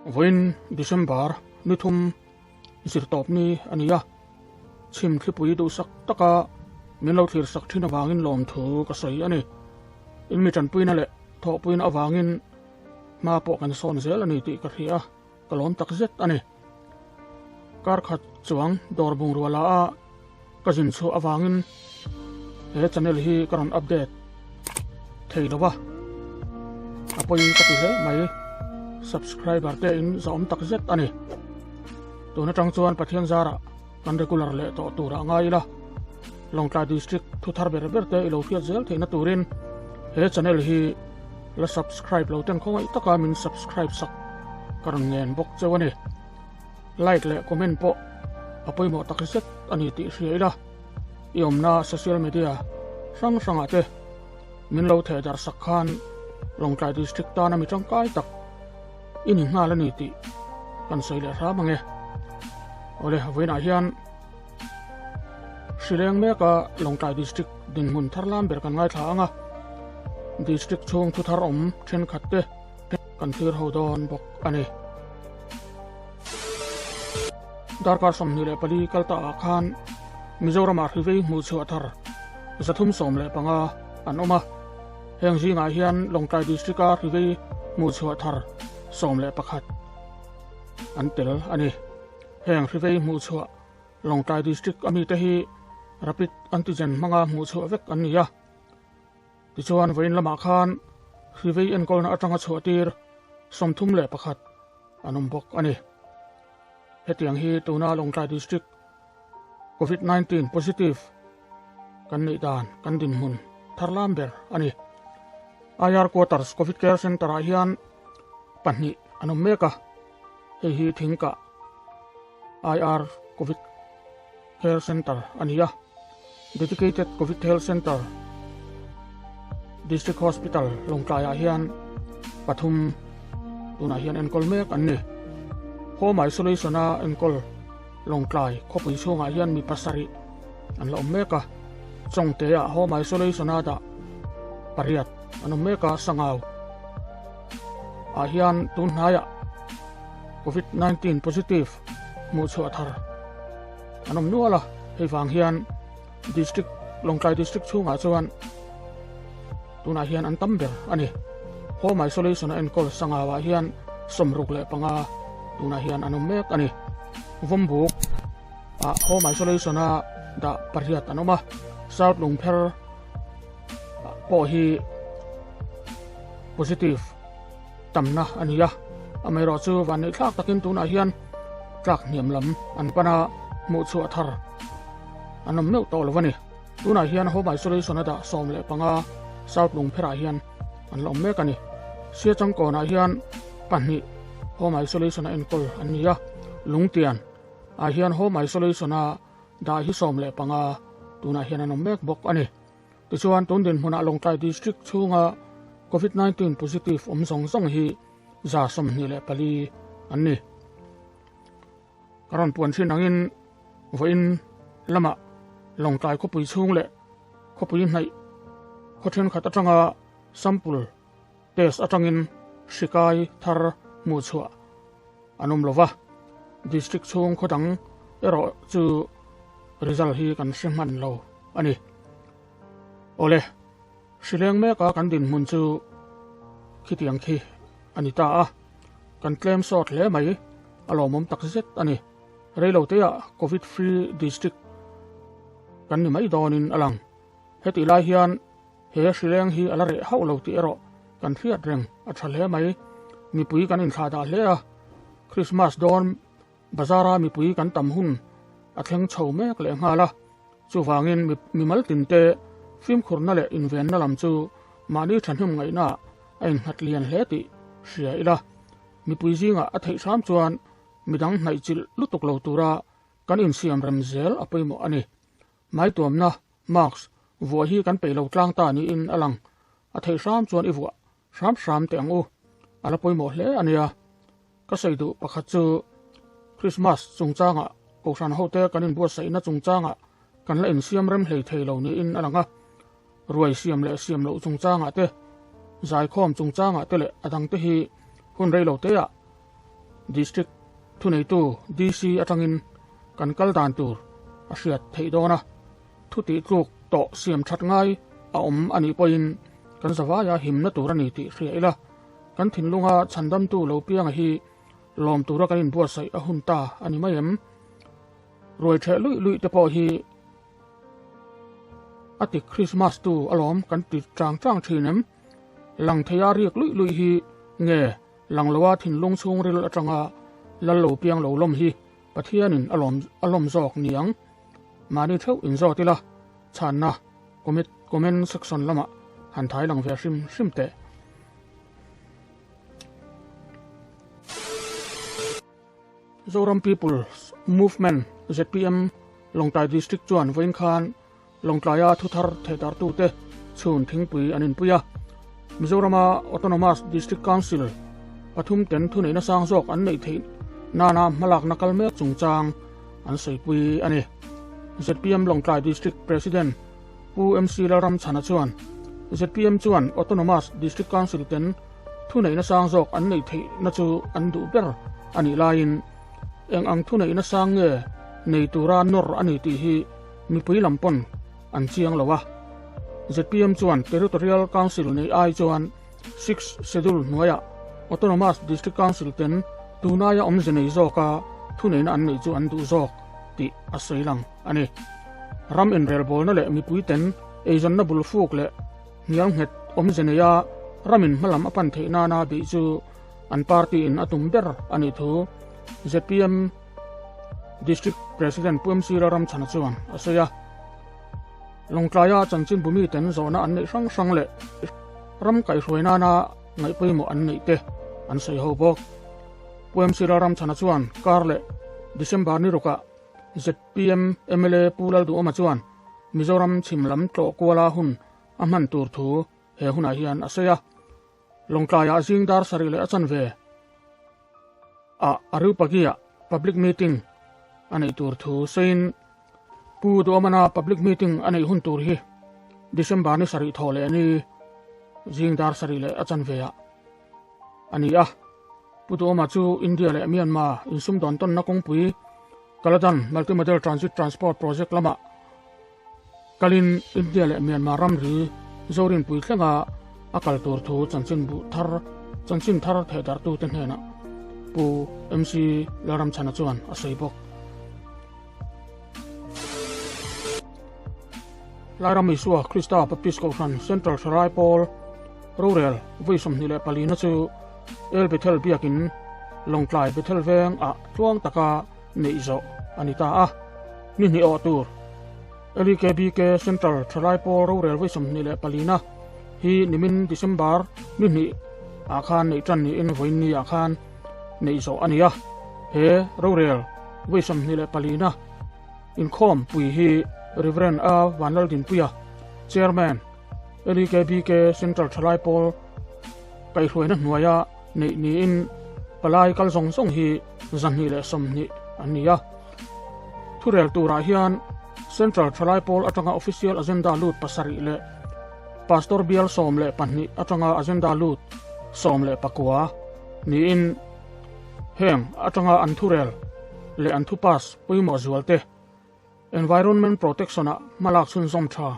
Vawiin December ni thum zirtawp ni a ni a, chhim thlipui duhsak taka min lo thlirsak thin avangin lawmthu ka sawi a ni. In mi tanpuina leh thawhpuina avangin hma pawh kan sawn zel a ni tih ka hria a, ka lawm tak zet a ni. Kar khat chuang dawr bungrua la a ka zin chhuah avangin he channel hi ka rawn update thei lo va, a pawi ka ti hle mai. Subscriber te in zahawm tak zet a ni. Tun atang chuan Pathian zarah kan regular leh tawh turah ngai ila, Lawngtlai District thu thar ber ber te i lo hriat zel theihna turin he channel hi la subscribe lo ten khawngaih taka min subscribe sak ka rawn ngen bawk cheu a ni. Like leh comment pawh a pawimawh tak zet a ni tih hria ila, i awmna social media hrang hrangah te min lo theh darh sak khan Lawngtlai District tana mi tangkai tak i ni nghal a ni tih kan sawi leh hram ang e. Awle, vawiinah hian Hrileng meka Lawngtlai District dinhmun thar lam ber kan ngaithla ang a, District chhung thu thar awm thenkhat te kan thlir ho dawn bawk a ni. Darkar 24 kal ta ah khan Mizoramah hrivei hmuh chhuah thar 315 an awm a, heng zingah hian Lawngtlai District-a hrivei hmuh chhuah thar 11 an tel a ni. Heng hrivei hmuh chhuah Lawngtlai District a mite hi Rapid Antigen hmanga hmuh chhuah vek an ni a. Tichuan vawiin lamah khan hrivei enkawlna atanga chhuah tir 31 an awm bawk a ni. Hetiang hi tuna Lawngtlai District Covid 19 positive kan neih dan kan dinhmun thar lam ber a ni. IR Quarters Covid Care Centre ah hian pahnih an awm mek a, hei hi thingkah IR Covid Care Centre a ni a. Dedicated Covid Health Centre District Hospital Lawngtlaiah hian pathum tunah hian enkawl mek an ni. Home Isolation a enkawl Lawngtlai khawpui chhungah hian mi pasarih an la awm mek a. Chawngteah Home Isolation a dah pariat an awm mek a, Sangau ah hian tun hnaiah Covid 19 positive hmuh chhuah thar an awm nual a, hei vang hian District Lawngtlai District chhungah chuan tunah hian an tam ber a ni. Home Isolation a enkawl Sangauah hian 65 tunah hian an awm mek a ni. Vawmbuk ah Home Isolation a dah pariat an awm a, South Lungpher pawh hi positive tamna a ni a, amaherawhchu vanneih thlak takin tunah hian tlak hniam lam an pan a, hmuh chhuah thar an awm meuh tawh lo a ni. Tunah hian Home Isolation a dah 15 South Lungpherah hian an la awm mek a ni. Siachangkawnah hian pahnih Home Isolation a enkawl an ni a, Lungtian ah hian Home Isolation a dah hi 15 tunah hian an awm mek bawk a ni. Tichuan, tun dinhmunah Lawngtlai District chhunga Covid 19 positive awm zawng zawng hi 24 an ni. Ka rawn puan thin angin vawiin lamah Lawngtlai khawpui chhung leh khawpui hnaih khaw thenkhat atanga sample test atangin hri kai thar hmuh chhuah an awm lova, District chhung khaw dang erawh chu result hi kan hre hman lo a ni. Awle, hri leng meka kan dinhmun chu khitiang khi a ni ta a, kan tlem sawt hle mai, a lawmawm tak zet a ni. Reiloteah Covid free District kan ni mai dawnin a lang. Hetih lai hian He hrileng hi a la reh hauh lo tih erawh kan hriat reng a tha hle mai. Mipui kan inthlah dah hle a, Christmas dawn bazara mipui kan tam hun a thleng chho mek leh nghal a, chuvangin mimal tinte fimkhurna leh invenna lam chu mahni thahnem ngaihnaah a innghat lian hle tih hria ila, mipui zingah a theih hram chuan midang hnaih chilh lutuk lo tura kan insiam rem zel a pawimawh a ni. Hmaituamna, mask, vuah hi kan peih lo tlang ta niin a lang. A theih hram chuan i vuah hram hram teh ang u. A la pawimawh hle a nia. Ka sawi duh pakhat chu Christmas chungchangah Kohhran hote kan inbuatsaihna chungchangah kan la insiam rem hlei thei lo niin a lang a. Ruai siam leh siam loh chungchangah te, zaikhawm chungchangah te leh a dangte hi hun rei lo teah. District thuneitu DC atangin kan kal dan tur a hriat theih dawn a, thu tih tluk tawh siam that ngai a awm a nih pawhin kan zavaia himna tur a ni tih hria ila, kan thinlunga chhandamtu lo pianga hi lawm tura kan inbuatsaih a hun ta a ni mai em? Ruai ṭheh luih luih te pawh hi a ti Krismas tu alawm kan ti chang chang ṭhin em? Lang theia riak luih luih hi nge lang loa thinlung chhungril atanga lal lo piang lo lawm hi Pathianin a lawm a lawm zawk niang? Mahni theuh inzawt ila chhanna comment comment section lamah han thai lang ve hrim hrim teh. Zoram People's Movement, zpm, Lawngtlai District chuan vawiin khan Lawngtlaia thuthar thehdartute chhun thingpui an inpui a. Mizorama Autonomous District Council pathum ten thuneihna sang zawk an neih theih nana hmalakna kal mek chungchang an sawipui a ni. Zpm Lawngtlai District President Pu MC Lalramchhana chuan zpm chuan Autonomous District Council ten thuneihna sang zawk an neih theihna chu an duh ber a nih laiin eng ang thuneihna sang nge nei tura nawr a ni tih hi mipui lam pawn an chiang lo a. Zpm chuan Territorial Council neih ai chuan Sixth Schedule hnuaiah Autonomous District Council ten tunaia awmze nei zawka thuneihna an neih chu an duh zawk tih a sawi lang a ni. Ram inrelbawlna leh mipui ten eizawnna bul fuk leh hnial nghet awmze neia ramin hmalam a pan theih nana bih chu an party in a tum ber a nih thu zpm District President Pu MC Lalramchhana chuan a sawi a. Lawngtlaia chanchinbu miten zawhna an neih hrang hrang leh ram kaihhruai nana ngaih pawimawh an neih te an sawi ho bawk. Pu MC Lalramchhana chuan kar leh December ni rukah zpm mla Pu Lalduhawma chuan Mizoram chhim lam tlawh kuala hun a hman tur thu he hunah hian a sawi a. Lawngtlaiah zing dar sarih leh a chanve a Areopagia public meeting a neih tur thu sawiin Pu Duhawmana public meeting a neih hun tur hi December ni sarih thawh leh ni zing dar sarih leh a chanve ah a ni a. Pu Duhawma chu India leh Myanmar insumdawn tawnna kawngpui Kaladan Multimodal Transit Transport Project lamah kalin India leh Myanmar ramri Zorinpui thlenga a kal tur thu chanchinbu thar chanchin thar thehdarhtute hnenah Pu MC Lalramchhana chuan a sawi bawk. Lairam Isua Krista Baptist Kohhran Central Thalai Pawl rorel vawi 24 na chu El Bethel biakin Lawngtlai Bethel veng ah tluang taka neih zawh a ni ta a. Ni hnih awh tur LEKBK Central Thalai Pawl rorel vawi 24 na hi nimin December ni hnih ah khan neih tan niin vawiin ni ah khan neih zawh a ni a. He rorel vawi 24 na Inkhawm pui hi Rev. A. Vanlaldinpuia, Chairman, LEKBK Central Thalai Pawl kaihhruaina hnuaia neih niin palai kal zawng zawng hi 220 an ni a. Thurel turah hian Central Thalai Pawl atanga Official Agenda lut pasarih leh Pastor Bial 12 atanga Agenda lut 19 niin heng atanga an thurel leh an thu pass pawimawh zual te, Environment Protection ah hmalak chhunzawm tha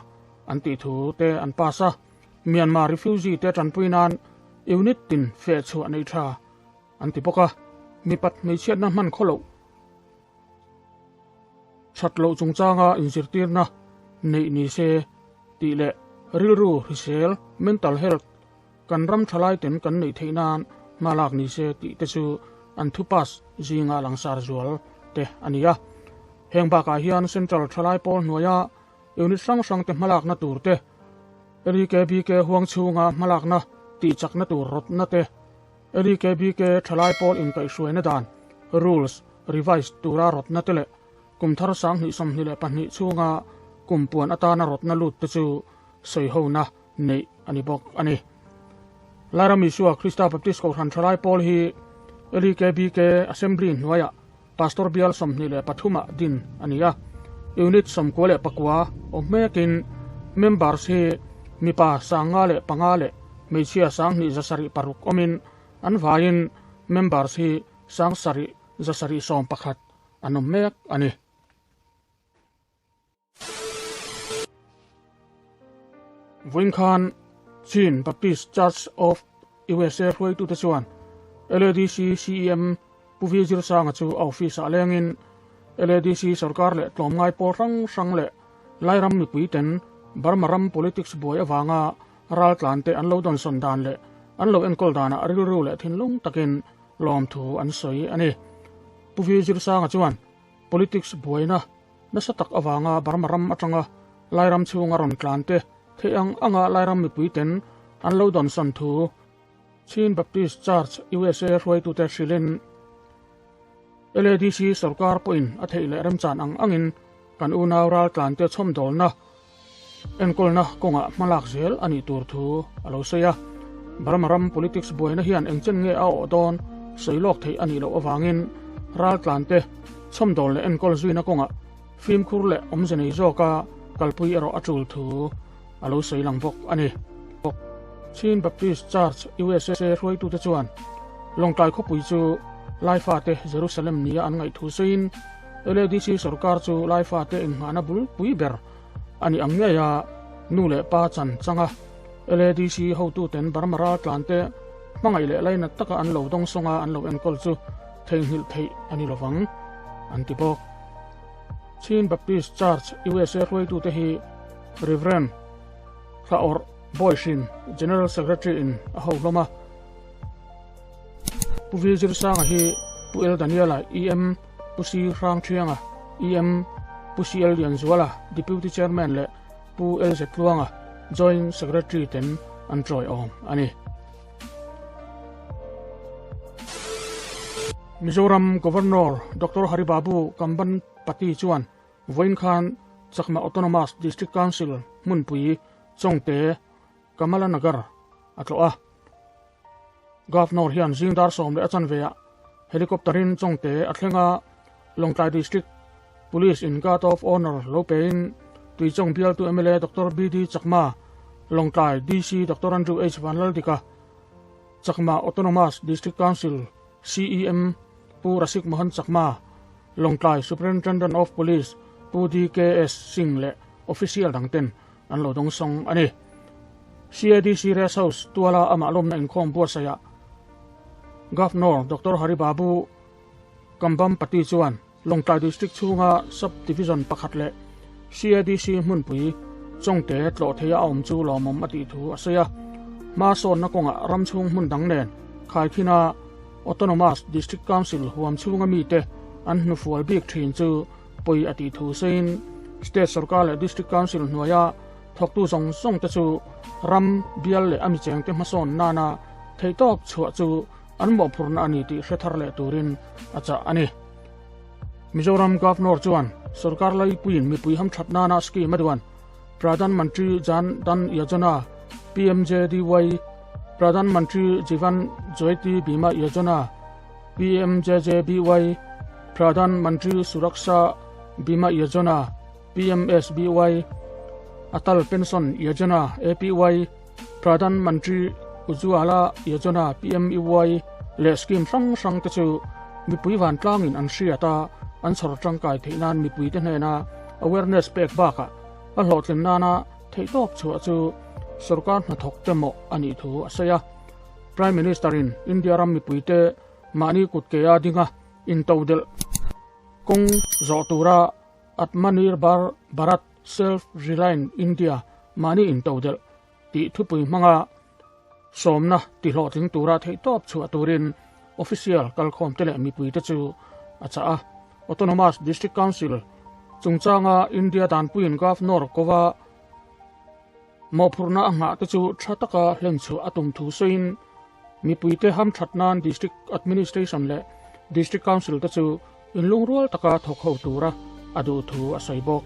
an tih thu te an pass a, Myanmar refugee te tanpui nan unit tin feh chhuah nei tha an ti bawk a, mipat hmeichhiatna hman khaw loh that loh chungchanga inzirtirna neih ni se tih leh rilru hrisel, mental health, Kan ram thalai ten kan neih theih nan hma lak ni se tih te chu an thu pass zinga langsar zual te a ni a. Heng bakah hian Central thalai pawl hnuaia unit hrang hrang te hmalakna tur te, LEKBK huang chhunga hmalakna tih chakna tur rawtna te, LEKBK thalai pawl inkaihhruaina dan, rules, revise tura rawtna te leh kum thar 2022 chhunga kum puan atana rawtna lut te chu sawihona neih a ni bawk a ni. Lairam Isua Krista Baptist Kohhran Thalai Pawl hi LEKBK Assembly hnuaiah Pastor Bial 23 ah din a ni a. Unit 99 awm hmekin members hi mipa 505 leh hmeichhia 2706 awmin an vaiin members hi. Sangsarih zasarih 11 an awm mek a ni. Vawiin khan Chin Baptist Church of USA hruaitute chuan LADC CEM Pu V Zirsanga chu a office-ah lengin LADC sorkar leh tlawmngai pawl hrang hrang leh Lairam mipuiten Burma ram politics buai avanga raltlante an lo dawnsawn dan leh an lo enkawl danah rilru leh thinlung takin lawmthu an sawi a ni. Pu V Zirsanga chuan politics buaina nasa tak avanga Burma ram atanga Lairam chhunga rawn tlan te theih ang anga Lairam mipuiten an lo dawnsawn thu Chin Baptist Church USA hruaitute hrilhin LADC sorkar pawhin a theih leh remchan ang angin kan unau raltlante chhawmdawlna enkawlna kawngah hmalak zel a nih tur thu a lo sawi a. Burma ram politics buaina hian engchen nge a awh dawn sawi lawk theih a nih loh avangin raltlante chhawmdawl leh enkawl zuina kawngah fimkhur leh awmze nei zawka kalpui erawh a tul thu a lo sawi lang bawk a ni. Chin Baptist Church USA hruaitute chuan Lawngtlai khawpui chu Laifate Jerusalem nia an ngaih thu sawiin LADC sorkar chu Laifate inngahna bulpui ber a ni ang ngei a, nu leh pa chan changa LADC hotuten Burma raltlante hmangaih leh lainat taka an lo dawngsawng a an lo enkawl chu theihnghilh theih a ni lovang, an ti bawk. Chin Baptist Church USA hruaitute hi Rev. Thlaawrh Bawihrin, General Secretary in a ho hlawm a. Pu V Zirsanga hi Pu L Daniela, EM, Pu C Hrangthianga, EM, Pu CL Lianzuala, Deputy Chairman leh Pu L Zetluanga, Joint Secretary ten an tawiawm a ni. Mizoram Governor Doctor Hari Babu Kambanpati chuan vawiin khan Chakma Autonomous District Council hmunpui Chawngte Kamalanagar a tlawh a. Governor hian zing dar sawm leh a chanveah helicopter-in Chawngte a thleng a, Lawngtlai District Police in Guard of Honour lo pein Tuichawng bialtu mla Doctor BD Chakma, Lawngtlai DC Doctor Andrew H Vanlaldika, Chakma Autonomous District Council CEM Pu Rasik Mohan Chakma, Lawngtlai Superintendent of Police Pu DKS Singh leh official dangten an lo dawngsawng a ni. CADC Rest House tuala amah lawmna inkhawm buatsaihah Governor Doctor Hari Babu Kambhampati chuan Lawngtlai District chhunga Sub Division pakhat leh CADC hmunpui Chawngte tlawh theia a awm chu lawmawm a tih thu a sawi a. Hma sawnna kawngah ram chhung hmun dang nen khaikhina Autonomous District Council huam chhunga mite an hnufual bik thin chu pawi a tih thu sawiin State sorkar leh District Council hnuaia thawktu zawng zawng te chu ram, bial leh a michengte hmasawn nana theihtawp chhuah chu an mawhphurhna a ni tih hre thar leh turin a chah a ni. Mizoram Governor chuan sorkar laipuiin mipui hamthat nana scheme a duan Pradhan Mantri Jan Dhan Yojana, PMJDY, Pradhan Mantri Jeevan Jyoti Bima Yojana, PMJJBY, Pradhan Mantri Suraksha Bima Yojana, PMSBY, Atal Pension Yojana, APY, Pradhan Mantri Ujjwala Yojana, PMUY, leh scheme hrang hrang te chu mipui vantlangin an hriat a, an chhawr tangkai theih nan mipuite hnena awareness pek bakah a hlawhtlin nana theihtawp chhuah chu sorkar hnathawk te mawh a nih thu a sawi a. Prime Minister in India ram mipuite mahni kutkea dinga intodelh kawng zawh tura Atmanirbhar Bharat, Self Reliant India, mahni intodelh tih thupui hmanga sawmna tihlawhtling tura theihtawp chhuah turin official kalkhawmte leh mipuite chu a chah a. Autonomous District Council chungchanga India danpuiin Governor kova Mawhphurhna a nghah te chu tha taka hlenchhuah a tum thu sawiin mipuite hamthat nan District Administration leh District Council te chu inlungrual taka thawk ho tura a duh thu a sawi bawk.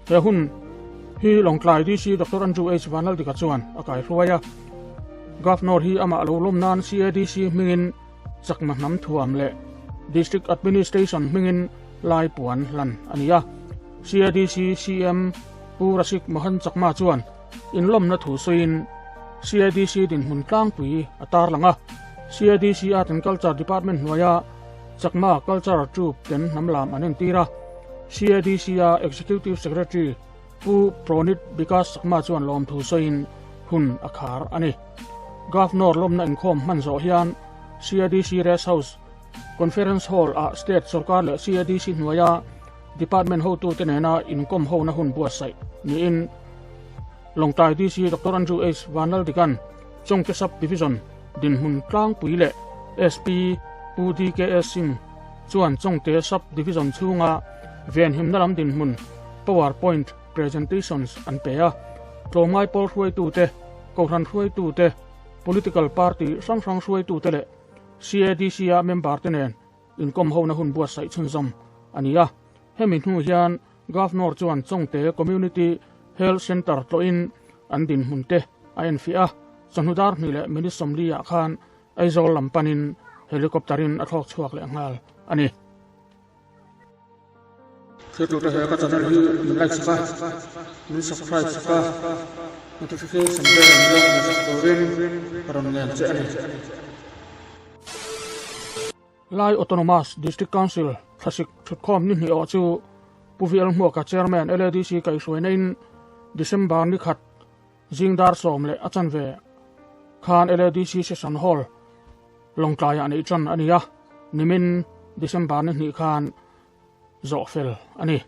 He hun hi Lawngtlai DC Doctor Andrew H Vanlaldika chuan a kaihruai a. Governor hi amah lo lawm nan CADC hmingin Chakma hnam thuam leh District Administration hmingin lai puan hlan a ni a. CADC CM Pu Rasik Mohan Chakma chuan inlawmna thu sawiin CADC dinhmun tlangpui a tarlang a. CADC Art and Culture Department hnuaia Chakma Culture Troupe ten hnam lam an entir a. CADC a Executive Secretary Pu Pronit Bikash Chakma chuan lawmthu sawiin hun a khar a ni. Governor lawmna inkhawm hman zawh hian CADC Rest House Conference Hall ah State sorkar leh CADC hnuaia Department hotute nena inkawm hona hun buatsaih niin Lawngtlai DC Doctor Andrew H Vanlaldikan Chawngte Sub Division dinhmun tlangpui leh SP Pu DKS Singh chuan Chawngte Sub Division chhunga venhimna lam dinhmun Power Point Presentations an pe a. Tlawmngai pawl hruaitute, Kohhran hruaitute, Political Party hrang hrang hruaitute leh CADC-a member te nen inkawm hona hun buatsaih chhunzawm a ni a. Hemi hnu hian Governor chuan Chawngte Community Health Centre tlawhin an dinhmun te a enfiah a, chawhnu dar hnih leh minute 40 ah khan Aizawl lam panin helicopter in a thlawk chhuak leh nghal a ni. Thiltute he ka channel hi min like sak a, min subscribe sak a, notification bell min lo hmuh sak turin ka rawn ngen che a ni. Lai Autonomous District Council thlasik thutkhawm ni hnih awh chu Pu VL Hmuaka Chairman LADC kaihhruaina in December ni khat zing dar 10:15 khan LADC Session Hall Lawngtlaiah neih tan a ni a, nimin December ni hnih khan zawh fel a ni.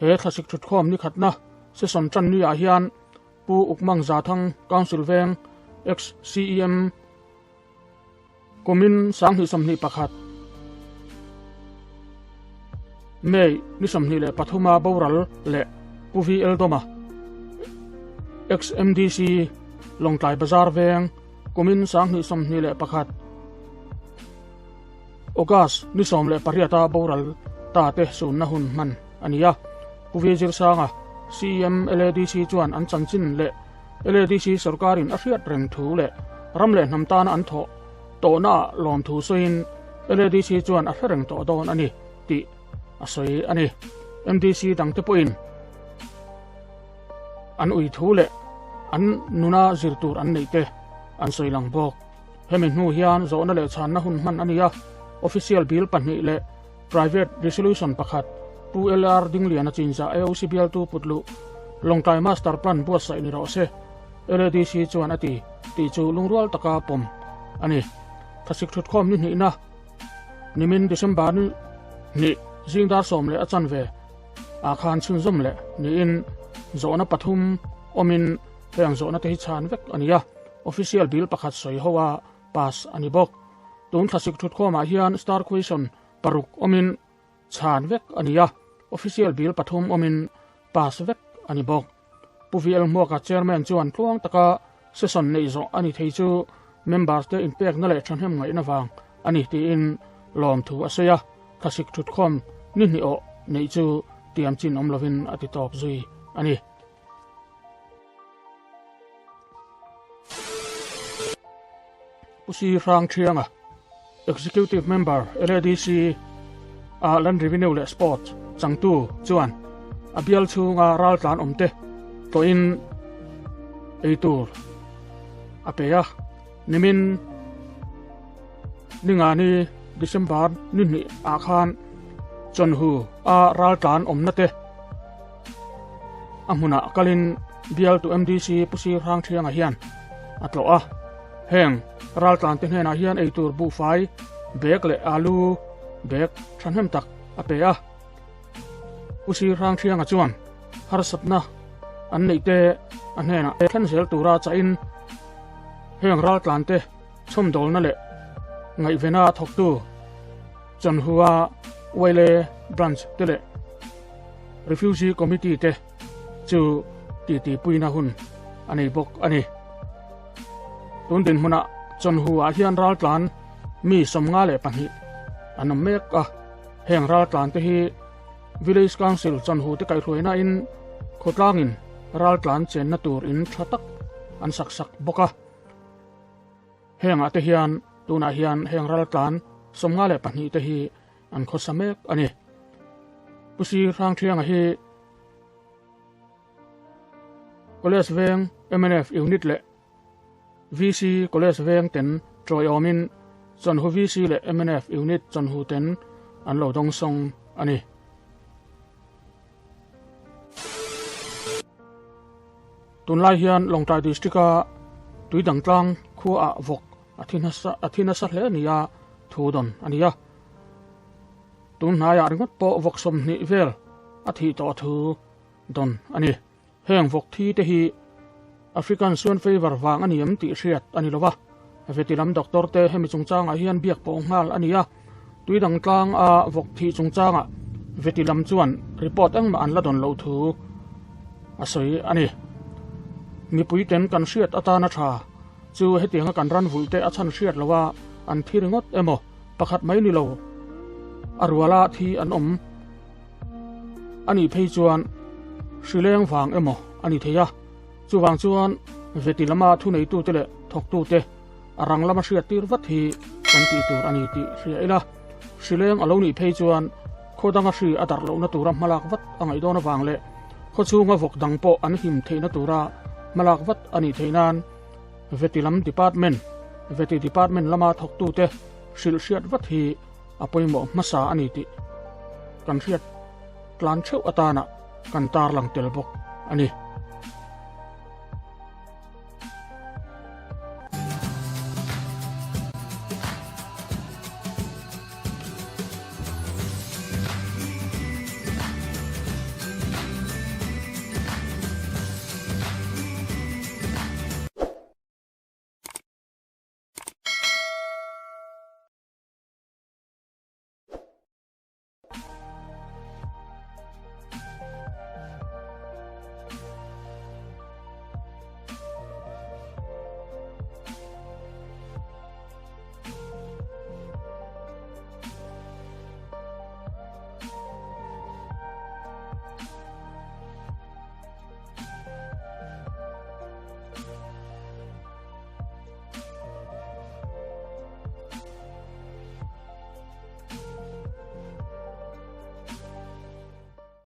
He thlasik thutkhawm ni khatna session tan ni ah hian Pu Ukmang Zathang Council Veng Ex-CEM Kumin 2021 May ni 23 a boral leh Pu VL Dawma, Ex-MDC, Lawngtlai Bazar Veng, kumin 2021 August ni 18 a boral ta te sunna hun hman a ni a. Pu V Zirsanga, CEM LADC chuan an chanchin leh LADC sorkarin a hriat reng thu leh ram leh hnam tana an thawh tawhnaah lawmthu sawiin LADC chuan a hre reng tawh dawn a ni tih a sawi a ni. MDC dangte pawhin an ui thu leh an nuna zir tur an neih te an sawi lang bawk. Hemi hnu hian zawhna leh chhanna hun hman a ni a, official bill pahnih leh Private Resolution pakhat, Pu LR Dingliana chinzah AOC bialtu put luh Lawngtlai Master Plan buatsaih ni rawh se, LADC chuan a ti, tih chu lungrual taka pawm a ni. Thlasik thutkhawm ni hnihna nimin December ni hnih zing dar 10:15 ah khan chhunzawm leh niin zawhna pathum awmin heng zawhna te hi chhan vek a ni a, Official Bill pakhat sawi ho a pass a ni bawk. Tun thlasik thutkhawmah hian star question paruk awmin chhan vek a ni a, official bill pathum awmin pass vek a ni bawk. Pu VL Hmuaka chairman chuan tluang taka session neih zawh a ni thei chu members te inpekna leh thahnem ngaihna vang a ni tiin lawmthu a sawi a, thlasik thutkhawm ni hnih awh neih chu tiam chin awm lovin a ti tawp zui a ni. Pu Si Hrang Thianga, Executive Member, LADC a Land Revenue leh Sports changtu chuan a bial chhunga raltlan awmte tlawhin eitur a pe a. Nimin ningani December ni hnih ah khan Chawnhu a raltlan awmna te a hmunah kalin bialtu MDC Pu Sir Hrangthianga hian a tlawh a. Heng raltlan te hnenah hian eitur buhfai bag leh alu bag thahnem tak a pe a. Pu Sir Hrangthianga chuan harsatna an neih te a hnenah thlen zel tura chahin heng raltlan te chhawmdawlna leh ngaihvena thawktu Chawnhua Uaile Branch te leh Refugee Committee te chu titipuina hun a nei bawk a ni. Tun dinhmunah Chawnhuah hian raltlan mi 52 an awm mek a, heng raltlan te hi Village Council Chawnhu te kaihhruaina in khawtlangin raltlan chenna tur in tha tak an sak sak bawk a. Hengah te hian tunah hian heng raltlan 52 te hi an khawsa mek a ni. Pu Si Hrangthianga hi College Veng mnf Unit leh VC College Veng ten tawiawmin. Chawnhu VC leh mnf Unit Chawnhu ten an lo dawngsawng a ni. Tunlai hian Lawngtlai District-a Tuidangtlang khuaah vawk a thi nasa a thi nasa hle nia thu dawn a ni a. Tun hnaiah ringawt pawh vawk 20 vel a thih tawh thu dawn a ni. Heng vawk thi te hi African Swine Fever vang a ni em tih hriat a ni lo va. Veti lam doctor te hemi chungchangah hian biak pawh nghal a ni a. Tuidangtlang a vawk thih chungchangah veti lam chuan report engmah an la dawn loh thu a sawi a ni. Mipui ten kan hriat atana tha chu hetianga kan ran vulh te a chhan hriat lo a, an thi ringawt emaw pakhat mai ni lo a ruala thi an awm a nih phei chuan hrileng vang emaw a ni thei a. Chuvang chuan veti lama thuneitute leh thawktute a rang lama hriat tir vat hi kan tih tur a ni tih hria ila. Hrileng a lo nih phei chuan khaw danga hri a darh lohna tura hmalak vat a ngaih dawn avang leh khaw chhunga vawk dang pawh an him theihna tura hmalak vat a nih theih nan veti lam department, veti department lama thawktute hrilh hriat vat hi a pawimawh hmasa a ni tih kan hriat tlan theuh atana kan tarlang tel bawk a ni.